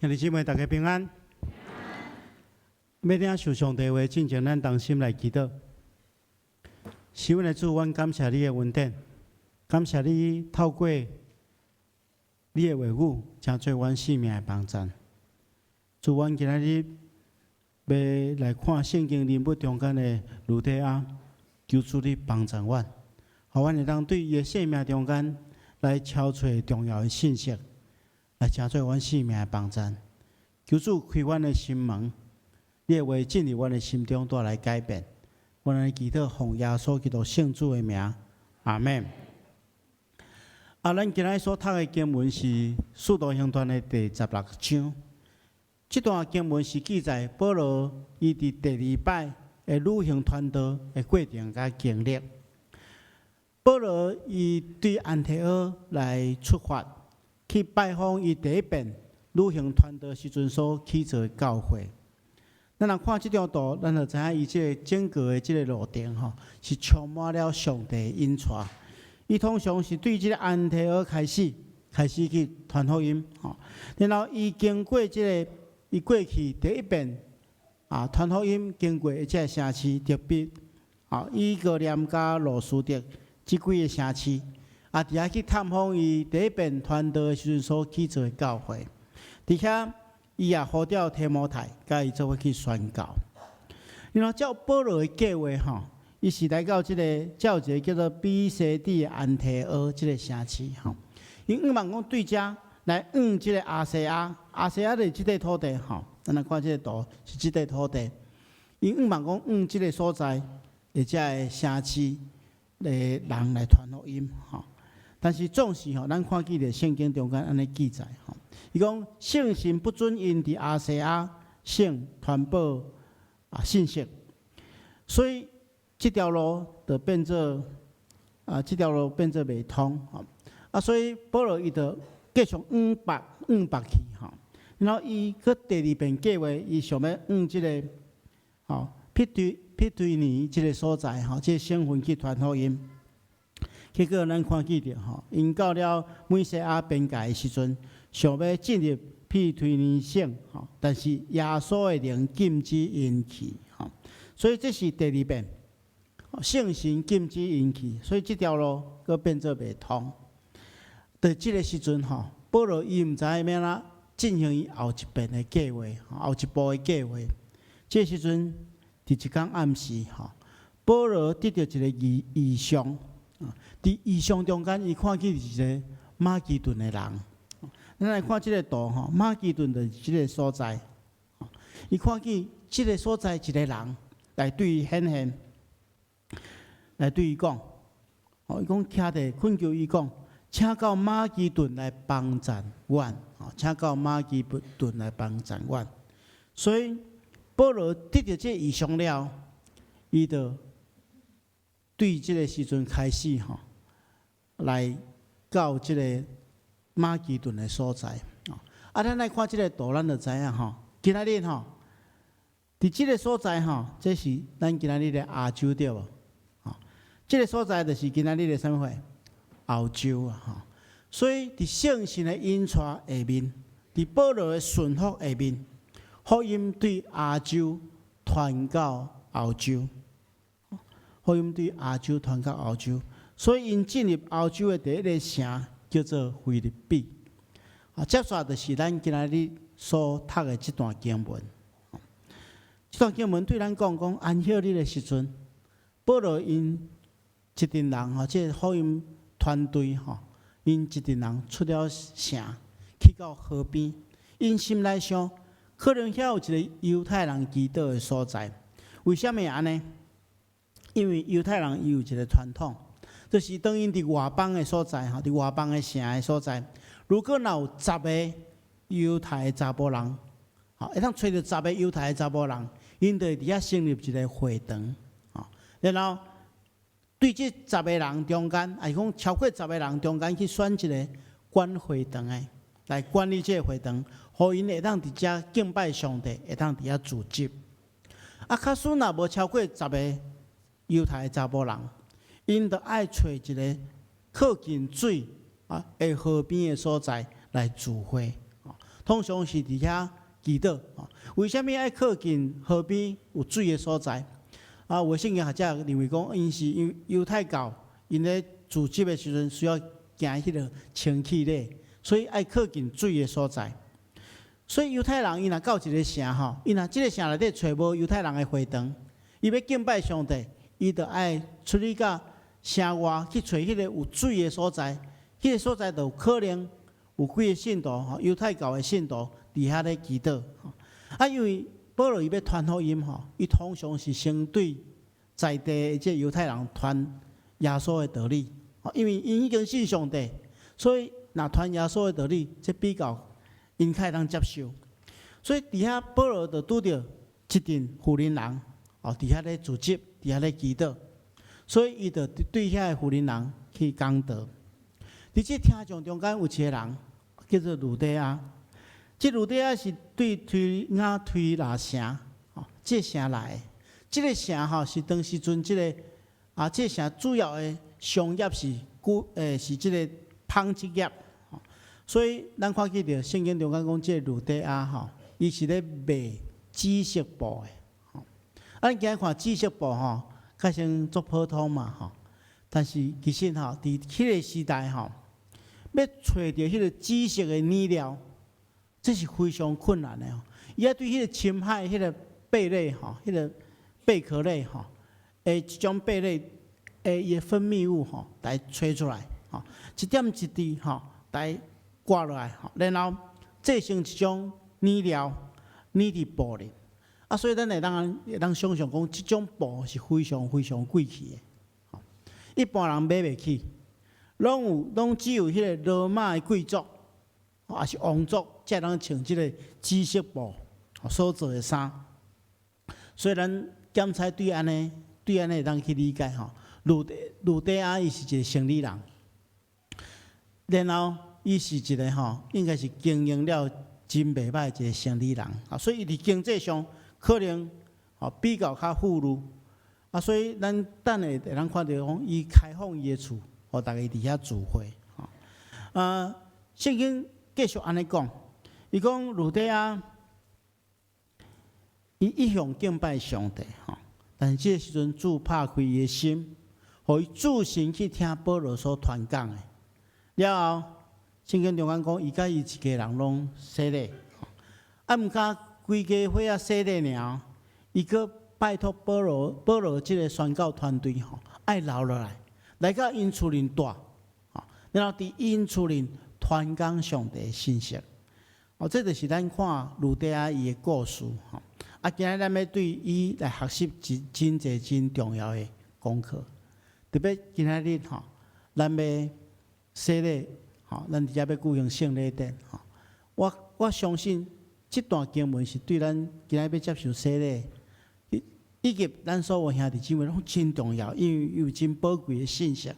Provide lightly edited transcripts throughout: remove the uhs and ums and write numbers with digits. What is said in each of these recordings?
兄弟姊妹，大家平安。欲領受上帝話，進前咱同心來祈禱。是阮的主，阮感謝你的恩典，感謝你透過你的話語，成做阮性命的幫贊。主，阮今仔日欲來看聖經人物中間的呂底亞，求主你幫贊阮，予阮會當對伊的生命中間來撨揣重要的信息，來成做阮性命的幫贊。求主開阮的心門，你的話進入阮的心中，帶來改變。阮來祈禱，奉耶穌基督聖主的名，阿們。啊，咱今仔所讀的經文是《使徒行傳》的第16章。這段經文是記載保羅伊佇第二擺的旅行傳道的過程佮經歷。保羅伊對安提阿來出發，去拜訪伊第一遍旅行傳道時陣所起做的教會。咱若看這張圖，咱就知影伊這个整個的這个路程吼，是充滿了上帝的引帶。伊通常是對這个安提阿開始，開始去傳福音吼。然後伊經過這个，伊過去第一遍啊傳福音經過的這个城市，特別啊以哥念佮路司得這幾个城市，啊佇遐去探訪伊第一遍傳道的時陣所起做的教會，佇遐，伊也呼召提摩太，佮伊做伙去宣教。然後照保羅的計劃吼，伊是來到這个，這有一个叫做比西底安提阿這个城市吼。伊向望講對遮來往這个亞細亞，亞細亞就是這塊土地吼。咱來看這个圖，是這塊土地。伊向望講往這个所在的這个城市的人來傳福音吼。但是總是吼，咱看見佇聖經中間按呢記載吼。伊講聖神不准𪜶佇亞細亞省傳播啊信息，所以這條路就變做啊，這條路變做袂通吼。啊，所以保羅伊就繼續往北往北去吼。然後伊閣第二遍計劃，伊想欲往這个吼庇推尼這个所在吼，這个省份去傳福音。結果咱看見著吼，𪜶到了米西亞邊界的時陣，想欲進入庇推尼省吼，但是耶穌的靈禁止𪜶去吼，所以這是第二遍，聖神禁止𪜶去，所以這條路閣變做袂通。佇這个時陣吼，保羅伊毋知影欲按怎進行伊後一遍的計劃，後一步的計劃。這時陣佇一工暗時吼，保羅得著一个異象。佇異象中間，伊看見一个馬其頓的人。咱來看這个圖吼，馬其頓就是這个所在。伊看見這个所在一个人來對伊顯現，來對伊講，哦，伊講徛佇懇求伊講，請到馬其頓來幫贊阮，請到馬其頓來幫贊阮。所以保羅得著這異象了，伊就對這个時陣開始吼，來到這个馬其頓的所在。啊，咱來看這个圖，咱就知影吼，今仔日吼，佇這个所在吼，這是咱今仔日的亞洲對無？吼，這个所在就是今仔日的啥物貨？歐洲啊！吼，所以佇聖神的引帶下面，佇保羅的順服下面，福音對亞洲傳到歐洲。福音對亞洲傳到歐洲，所以𪜶進入歐洲的第一个城叫做腓立比。啊，接續就是咱今仔日所讀的這段經文。這段經文對咱講講安息日的時陣，保羅𪜶一陣人吼，這个福音團隊吼，𪜶一陣人出了城，去到河邊，𪜶心內想，可能遐有一个猶太人祈禱的所在。為啥物按呢？因為猶太人伊有一个傳統，就是當𪜶佇外邦的所在吼，佇外邦的城的所在，如果若有十个猶太的查埔人，吼，會當揣著十个猶太的查埔人，𪜶就會佇遐成立一个會堂，吼，然後對這十个人中間，抑是講超過十个人中間去選一个管會堂的，來管理這个會堂，予𪜶會當佇遮敬拜上帝，會當佇遐組織。啊，假使若無超過十个猶太的查埔人，𪜶就愛揣一个靠近水啊的河邊的所在來聚會。通常是佇遐祈禱。為啥物愛靠近河邊有水的所在？啊，有的聖經學者認為講，𪜶是猶猶太教，𪜶咧聚集的時陣需要行彼个清氣禮，所以愛靠近水的所在。所以猶太人𪜶若到一个城吼，𪜶若這个城內底揣無猶太人的會堂，伊欲敬拜上帝，伊就愛出去到城外去揣彼个有水的所在，彼个所在就有可能有幾个信徒吼，猶太教的信徒佇遐咧祈禱。啊，因為保羅伊欲傳福音吼，伊通常是先對在地的這猶太人傳耶穌的道理，因為𪜶已經信上帝，所以若傳耶穌的道理，這比較𪜶較會當接受。所以佇遐保羅就拄著一陣婦人人，哦，佇遐咧聚集，佇遐咧祈禱，所以伊就對遐个婦人人去講道。佇這聽眾中間有一個人叫做呂底亞，這呂底亞是對推雅推喇城，哦，這個城來的。這个城吼是當時陣這个啊，這个城主要的商業是古是這個紡織業，所以咱看見著聖經中間講這個呂底亞吼，伊是咧賣紫色布的。啊，咱今日看紫色布吼，較先足普通嘛吼，但是其實吼，佇彼个時代吼，欲揣著彼个紫色的染料，這是非常困難的吼。伊愛對彼个深海彼个貝類吼，彼个貝殼類吼，的這種貝類的伊的分泌物吼，來揣出來，吼，一點一滴吼，來刮落來，吼，然後製成一種染料，染佇布裡。啊，所以咱會當想象講，這種布是非常非常貴氣的，一般人買袂起，攏只有彼個羅馬的貴族，抑是王族，才會當穿這个紫色布所做的衫。所以咱檢採對按呢會當去理解吼，呂底亞伊是一個生理人，然後伊是一個吼，應該是經營了真袂䆀一個生理人啊，所以伊佇經濟上可能吼比較較富裕啊，所以咱等下會當看著講，伊開放伊的厝，予逐家佇遐聚會。啊，聖經繼續按呢講，伊講呂底亞，伊一向敬拜上帝吼，但是這个時陣主拍開伊的心，予伊注神去聽保羅所傳講的。了後，聖經中間講，伊佮伊一家人攏洗禮，啊，毋敢規家伙仔洗禮爾，伊閣拜託保羅，保羅這个宣教團隊吼，愛留落來，來到𪜶厝裡蹛，然後佇𪜶厝裡傳講上帝的信息。哦，這就是咱看呂底亞伊的故事吼。啊，今日咱欲對伊來學習真真濟真重要的功課。特別今仔日吼，咱欲洗禮，吼，咱佇遮欲舉行聖禮典吼。我相信這段經文是對咱今仔日欲接受洗禮，以及咱所有兄弟姊妹攏真重要，因為有真寶貴的信息。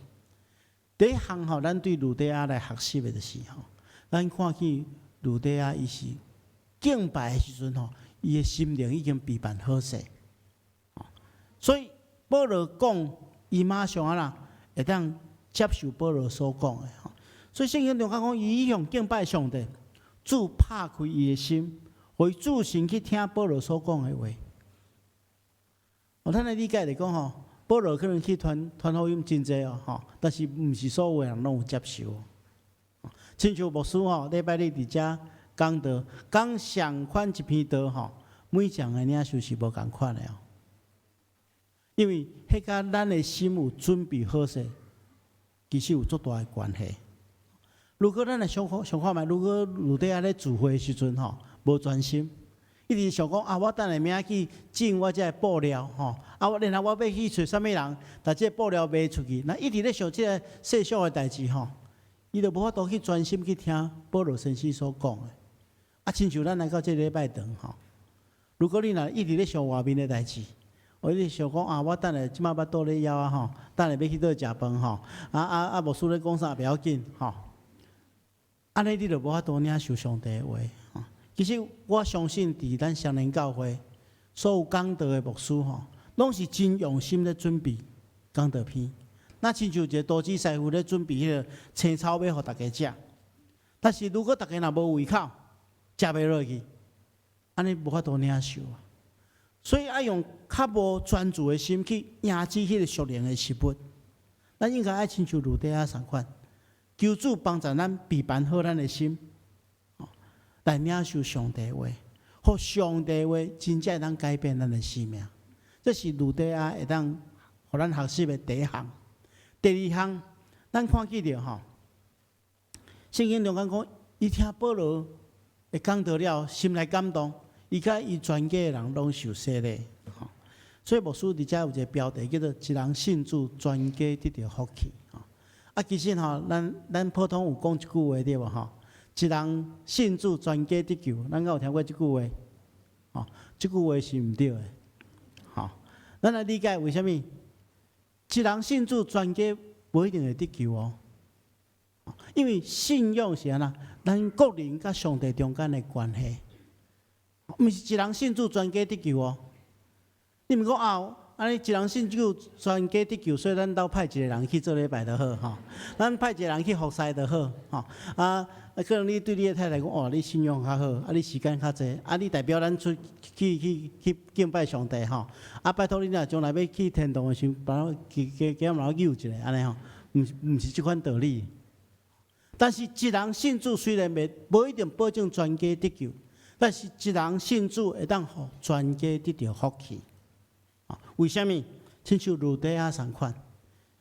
第一項吼，咱對呂底亞來學習的就是吼，咱看見呂底亞伊是敬拜的時陣吼，伊的心靈已經被辦好勢，所以保羅講，伊馬上啊啦會當接受保羅所講的吼。所以聖經中間講，伊一向敬拜上帝，主拍開伊的心，予伊注神去聽保羅所講的話。哦，咱來理解來講吼，保羅可能去傳傳福音真濟哦，吼，但是毋是所有人攏有接受。親像牧師吼，禮拜日佇遮講道，講相款一篇道吼，每一人的領受是無仝款的哦。因為彼佮咱的心有準備好勢，其實有足大的關係。如果咱來想看想看覓，如果呂底亞咧聚會的時陣吼，無專心，一直想講啊，我等下明仔去進我這个布料吼，啊，我然後我欲去揣啥物人，共這个布料賣出去，那一直咧想這个世俗的代誌吼，伊就無法度去專心去聽保羅先生所講的。啊，親像咱來到這禮拜堂吼，如果你若一直咧想外面的代誌，我一直想講啊，我等下這馬腹肚咧枵啊吼，等下欲去佗食飯吼，啊啊啊，牧師咧講啥袂要緊吼，按呢你就無法度領受上帝的話。其實我相信，佇咱雙連教會所有講道的牧師吼，攏是真用心咧準備講道篇。若親像一個廚師師傅咧準備彼个青草欲予逐家食，但是如果逐家若無胃口，食袂落去，按呢無法度領受啊。所以愛用較無專注的心去迎接彼個屬靈的食物。咱應該愛親像呂底亞仝款，求主幫助咱備辦好咱的心，來領受上帝話，予上帝話真正會當改變咱的生命。這是呂底亞會當予咱學習的第一項。第二項，咱看見著吼，聖經中間講，伊聽保羅的講道了，心內感動，伊佮伊全家的人攏受洗禮。所以牧師佇遮有一個標題叫做“一人信主，全家得著福氣”。啊，其實吼，咱普通有講一句話對無吼？一人信主，全家得救。咱敢有聽過這句話？吼，這句話是毋對的。吼，咱來理解為啥物？一人信主，全家無一定會得救哦。因為信仰是按怎？咱個人佮上帝中間的關係，毋是一人信主，全家得救哦。你毋講啊？按呢一人信主，全家得救，所以咱兜派一個人去做禮拜就好吼。咱派一個人去服侍就好吼。啊，可能你對你的太太講，哦，你信仰較好，啊，你時間較濟，啊，你代表咱出去去去敬拜上帝吼。啊，拜託你若將來欲去天堂的時陣，幫我加加加幫我救一下，按呢吼，毋是這款道理。但是，一人信主雖然袂無一定保證全家得救，但是一人信主會當予全家得著福氣。為啥物？親像呂底亞仝款，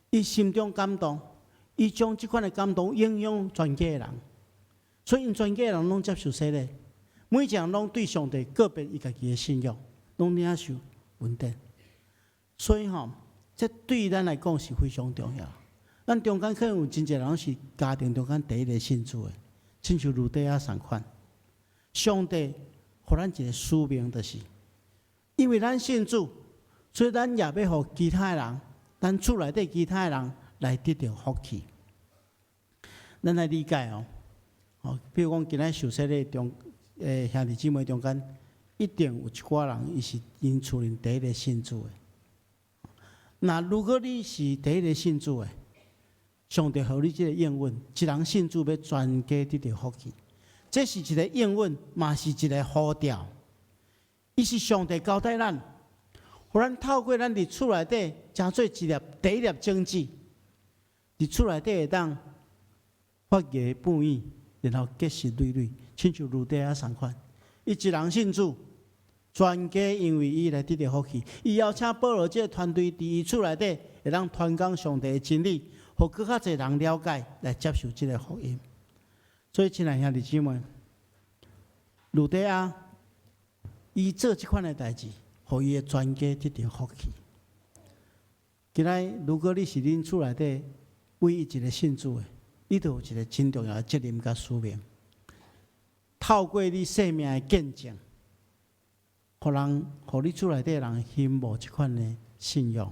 伊心中感動，伊將這款的感動影響全家的人，所以𪜶全家的人攏接受洗禮，每一個人攏對上帝個別伊家己的信仰，攏領受恩典。所以吼，這對咱來講是非常重要。咱中間可能有真濟人是家庭中間第一個信主的，親像呂底亞仝款。上帝予咱一個使命，就是因為咱信主，所以咱也欲予其他的人，咱厝內底其他的人來得著福氣。咱來理解哦，哦，比如講今仔受洗禮中，兄弟姊妹中間，一定有一寡人，伊是𪜶厝裡第一個信主的。那如果你是第一個信主的，上帝予你這個應允，一人信主欲全家得著福氣，這是一個應允，嘛是一個呼召。伊是上帝交代咱，予咱透過咱佇厝內底，成做一粒第一粒種子，佇厝內底會當發芽吐葉，然後結實累累，親像呂底亞仝款。伊一人信主，全家因為伊來得著福氣。伊邀請保羅這個團隊佇伊厝內底，會當傳講上帝的真理，予閣較濟人了解，來接受這個福音。所以，親愛兄弟姊妹，呂底亞伊做這款的代誌，予伊的全家得著福氣。今仔如果你是恁厝內底唯一一個信主的，你就有一個真重要的責任佮使命。透過你生命的見證，予人，予你厝內底的人興慕這款的信仰。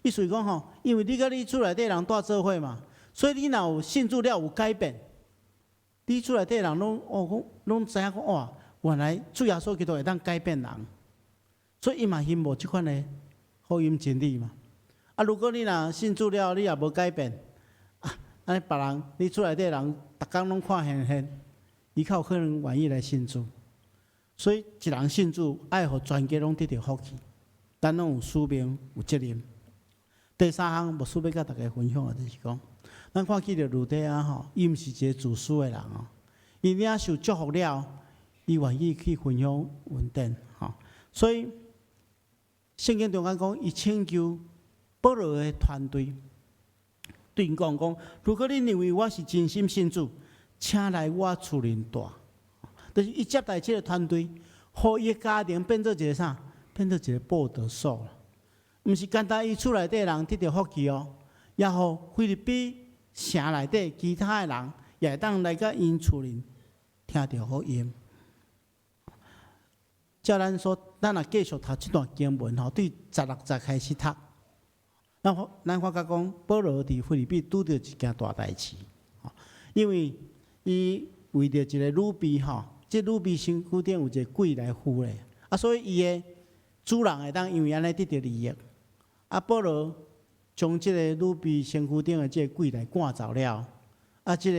意思是講吼，因為你佮你厝內底人蹛做伙嘛，所以你若有信主了有改變，你厝內底人攏哦講，攏知影講哇，原來主耶穌基督會當改變人，所以伊嘛興慕這款的福音真理嘛。啊，如果你若信主了，你也無改變，啊，按呢別人，你厝內底人，逐工攏看現現，伊較有可能願意來信主。所以一人信主，愛予全家攏得著福氣，咱攏有使命、有責任。第三項，牧師欲佮大家分享的，就是講，咱看見著呂底亞吼，伊毋是一個自私的人哦，伊領受祝福了，伊願意去分享恩典吼。所以聖經中間講，伊請求保羅的團隊對𪜶講講，如果你認為我是真心信主，請來我厝裡蹛。就是伊接待這個團隊，予伊的家庭變做一個啥？變做一個報道所。毋是干焦伊厝內底人得著福氣哦，也予腓立比城內底其他的人也會當來佮𪜶厝裡聽著福音。照咱說，咱若繼續讀這段經文吼，對十六節開始讀，咱發覺講，保羅佇腓立比拄著一件大代誌，因為伊為著一個女婢吼，這女婢身軀頂有一個鬼來附咧，啊，所以伊的主人會當因為按呢得著利益。啊，保羅將這個女婢身軀頂的這個鬼來趕走了，啊，這個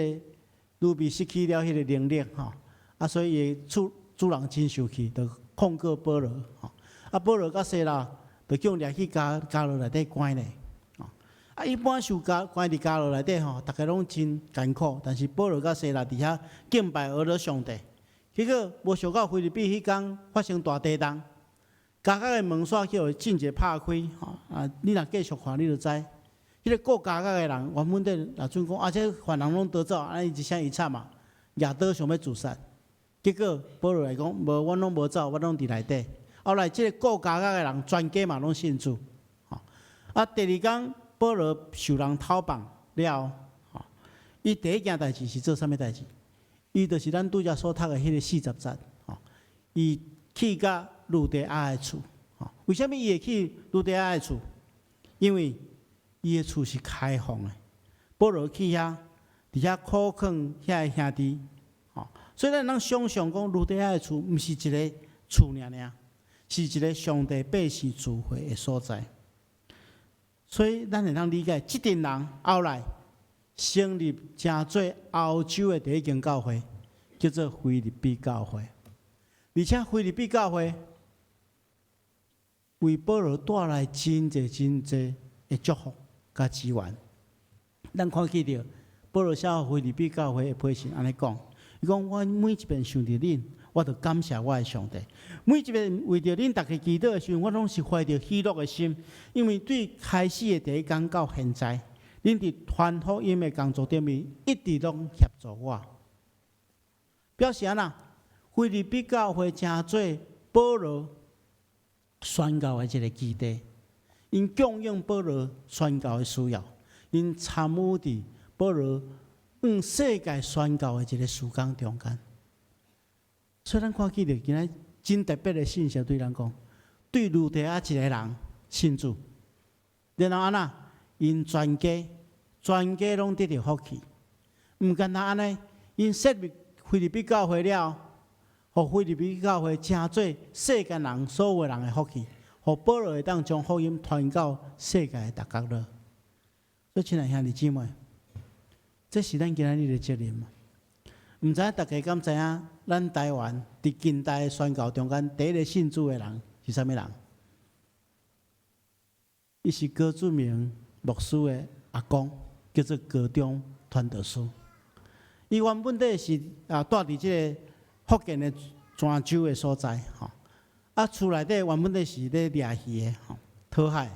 女婢失去了彼個能力吼，啊，所以伊的厝主人真生氣，就控告保羅，吼。啊，保羅佮西拉就叫掠去監牢內底關咧。啊，一般受監關佇監牢內底吼，逐家攏真艱苦，但是保羅佮西拉佇遐敬拜呵咾上帝。結果無想到腓立比彼工發生大地動，監獄的門煞去予真濟拍開，吼啊！你若繼續看，你就知，彼個顧監獄的人原本底若準講，啊，這犯人攏逃走，按呢伊一聲伊慘啊，舉刀想欲自殺。結果保羅來講，無，阮攏無走，我攏佇內底。後來這個顧監獄的人全家嘛攏信主，吼啊，第二工保羅受人討放了，吼，伊第一件代誌是做啥物代誌？伊就是咱拄才所讀的彼個40節，吼，伊去佮呂底亞的厝，吼，為啥物伊會去呂底亞的厝？因為伊的厝是開放的，保羅去遐，佇遐苦勸遐个兄弟，吼，所以咱通想像講呂底亞的厝毋是一个厝爾爾，是一個上帝百姓聚會的所在。所以咱會當理解，這陣人後來成立成做歐洲的第一間教會，叫做腓立比教會。而且腓立比教會為保羅帶來真濟真濟的祝福佮資源。咱看見著保羅寫予腓立比教會的批信按呢講，伊講我每一遍想著恁，我就感謝我的上帝。每一遍為著恁逐家祈禱的時陣，我攏是懷著喜樂的心，因為對開始的第一工到現在，恁佇傳福音的工作頂面一直攏協助我。表示按怎？腓立比教會成做保羅宣教的一個基地，𪜶供應保羅宣教的需要，𪜶參與佇保羅往世界宣教的一個事工中間。所以咱看見著今仔真特別的信息對咱講，對呂底亞一個人信主，然後按怎？𪜶全家全家攏得著福氣，毋干焦按呢，𪜶設立腓立比教會了，予腓立比教會成做世間人所有人的福氣，予保羅會當將福音傳到世界的逐角落。所以，親愛兄弟姊妹，這是咱今仔日的責任。毋知影大家敢知影，咱台灣佇近代的宣教中間，第一個信主的人是啥物人？伊是高俊明牧師的阿公，叫做高中傳道師。伊原本底是啊，蹛佇這个福建的泉州的所在，吼。啊，厝內底原本底是咧掠魚的，吼，討海。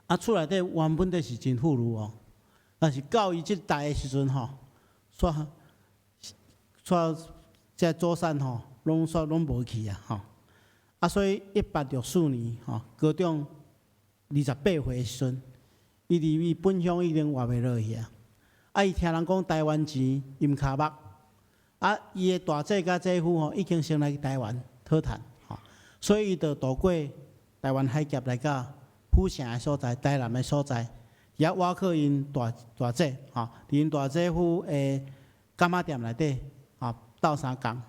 啊，厝內底原本底是真富裕哦，但是到伊這代的時陣，吼，煞煞這祖產吼，攏煞攏無去啊，吼。啊，所以1864年，吼，高中28歲的時陣，伊佇伊本鄉已經活袂落去啊。啊，伊聽人講台灣錢淹跤目，啊，伊的大姐佮姐夫吼已經先來台灣討趁，吼，所以伊就渡過台灣海峽來到府城的所在，台南的所在，遐倚靠𪜶大大姐，吼，佇𪜶大姐夫的柑仔店內底，吼，鬥相共。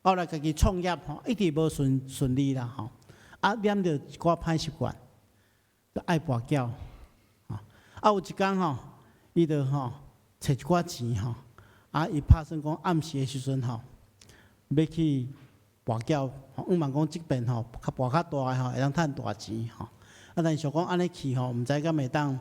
後來家己創業吼，一直無順順利啦，吼，啊，染著一寡歹習慣，就愛跋筊，吼，啊，有一工吼，伊就吼揣一寡錢吼，啊，伊拍算講暗時的時陣吼，欲去跋筊，向望講這遍吼，較跋較大的吼，會當趁大錢吼。啊，但是想講按呢去吼，毋知敢會當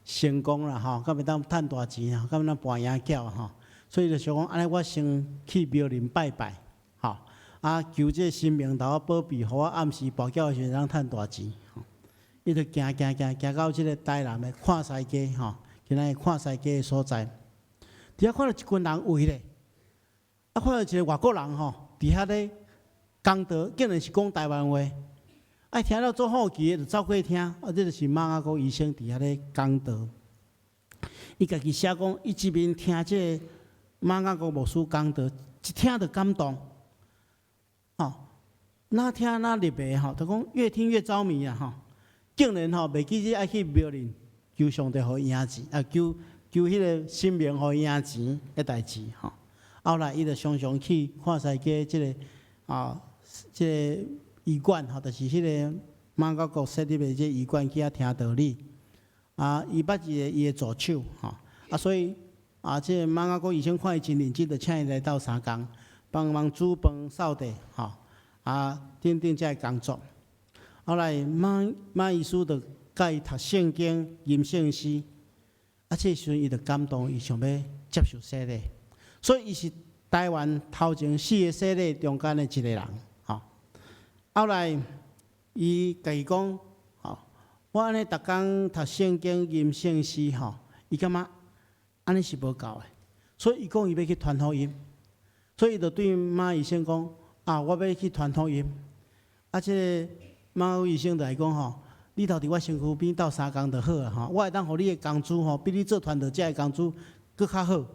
成功啦吼，敢會當趁大錢啊，敢會當跋贏筊吼。所以就想講按呢，我先去廟裡拜拜，吼，啊，求這個神明頭仔保庇，予我暗時跋筊的時陣當趁大錢。吼，伊就行行行行到這个台南的看西街吼，今仔日看西街的所在，佇遐看著一群人圍咧，啊，看著一个外國人吼，佇遐咧講道，竟然是講台灣話。啊，聽了足好奇的，就走過去聽。啊，這就是瑪雅各醫生佇遐咧講道。伊家己寫講，伊一面聽這个瑪雅各牧師講道，一聽就感動。吼，若聽若入迷吼，就講越聽越著迷啊！吼，竟然吼袂記得愛去廟裡求上帝予伊贏錢，啊，求求彼个神明予伊贏錢的代誌吼。後來伊就常常去看西街這个啊，這个醫館吼，就是彼个瑪雅各設立的這醫館去遐聽道理。啊，伊捌一個伊的助手吼，啊，所以啊，這个瑪雅各醫生看伊真認真，就請伊來鬥相共。幫忙煮飯、掃地，吼，啊，等等這个工作。後來馬馬醫師就教伊讀聖經、吟聖詩，啊，這時陣伊就感動，伊想欲接受洗禮，所以伊是台灣頭前四个洗禮中間的一个人，吼。後來伊家己講，吼，我按呢逐工讀聖經、吟聖詩，吼，伊感覺按呢是無夠的，所以伊講伊欲去傳福音，所以伊就對馬醫生講：啊，我欲去傳福音。啊，這个馬醫生就來講吼，你留佇我身軀邊鬥相共就好啊，吼，我會當予你的工資吼，比你做傳道者的工資閣較好，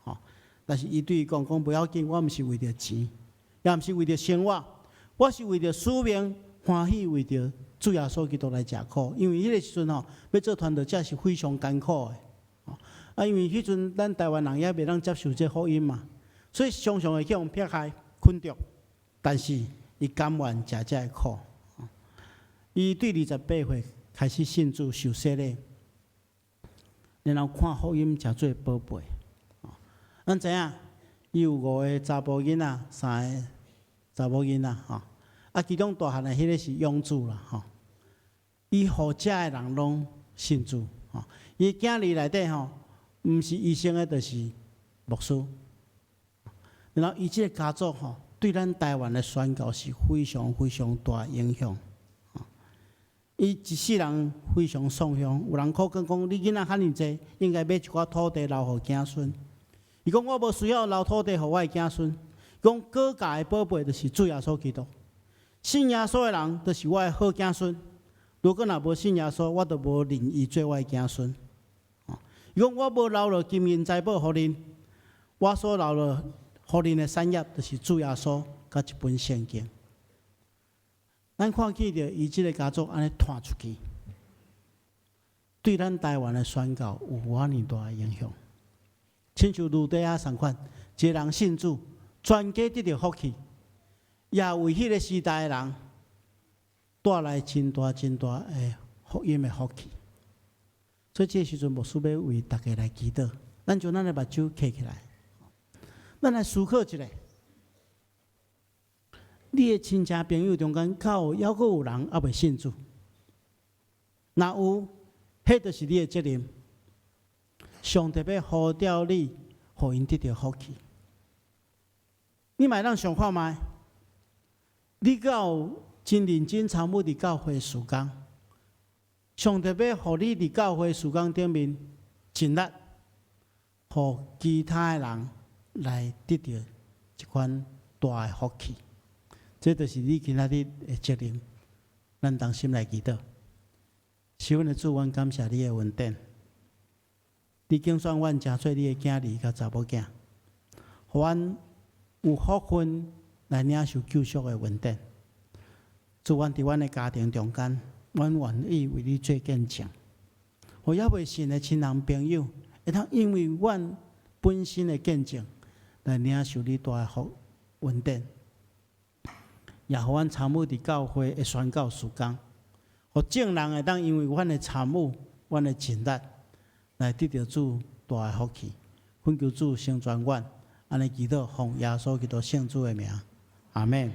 吼。但是伊對伊講講無要緊，我毋是為著錢，也毋是為著生活，我是為著使命，歡喜為著主耶穌基督來食苦。因為彼个時陣吼，欲做傳道者是非常艱苦的，啊，因為彼陣咱台灣人猶袂當接受這福音嘛，所以常常會去予迫害、困著。但是伊甘願食這个苦。伊對28歲開始信主受洗禮，然後看福音誠做寶貝。咱知影，伊有五个查埔囡仔，三个查某囡仔，吼。啊，其中大漢的彼个是養子啦，吼。伊予遮的人攏信主，吼。伊囝兒內底吼，毋是醫生的，就是牧師。然後伊這个家族吼，對咱台灣的宣教是非常非常大影響。伊一世人非常喪鄉，有人苦勸講，你囡仔遐爾濟，應該買一寡土地留予子孫。伊講我無需要留土地予我的子孫。講高價的寶貝就是主耶穌基督，信耶穌的人就是我的好子孫。如果若無信耶穌，我就無認伊做我的子孫。伊講我無留落金銀財寶予恁，我所留落予恁的產業就是主耶穌佮一本聖經。咱看見著伊這个家族按呢傳出去，對咱台灣的宣教有遐爾大的影響。親像呂底亞仝款，一个人信主，全家得著福氣，也為彼个時代的人帶來真大真大的福音的福氣。所以這个時陣，牧師欲為大家來祈禱，咱將咱的目睭閉起來，咱來思考一下。你的親戚朋友中間，敢有猶閣有人猶未信主？若有，彼就是你的責任。上帝欲呼召你，予𪜶得著福氣。你嘛會當想看覓？你敢有真認真參與佇教會事工？上帝欲予你佇教會事工頂面盡力，予其他的人來得著這款大的福氣。這就是你今仔日的責任。咱同心來祈禱。是阮的主，阮感謝你的恩典。你揀選阮成做你的囝兒佮查某囝，予阮有福分來領受救贖的恩典。主，阮佇阮的家庭中間，阮願意為你做見證。予猶未信的親人朋友，會當因為阮本身的見證，來領受你大的福恩典。也予阮參與佇教會的宣教事工，予眾人會當因為阮的參與、阮的盡力，來得著主大的福氣。懇求主成全阮，按呢祈禱，奉耶穌基督聖子的名，阿們。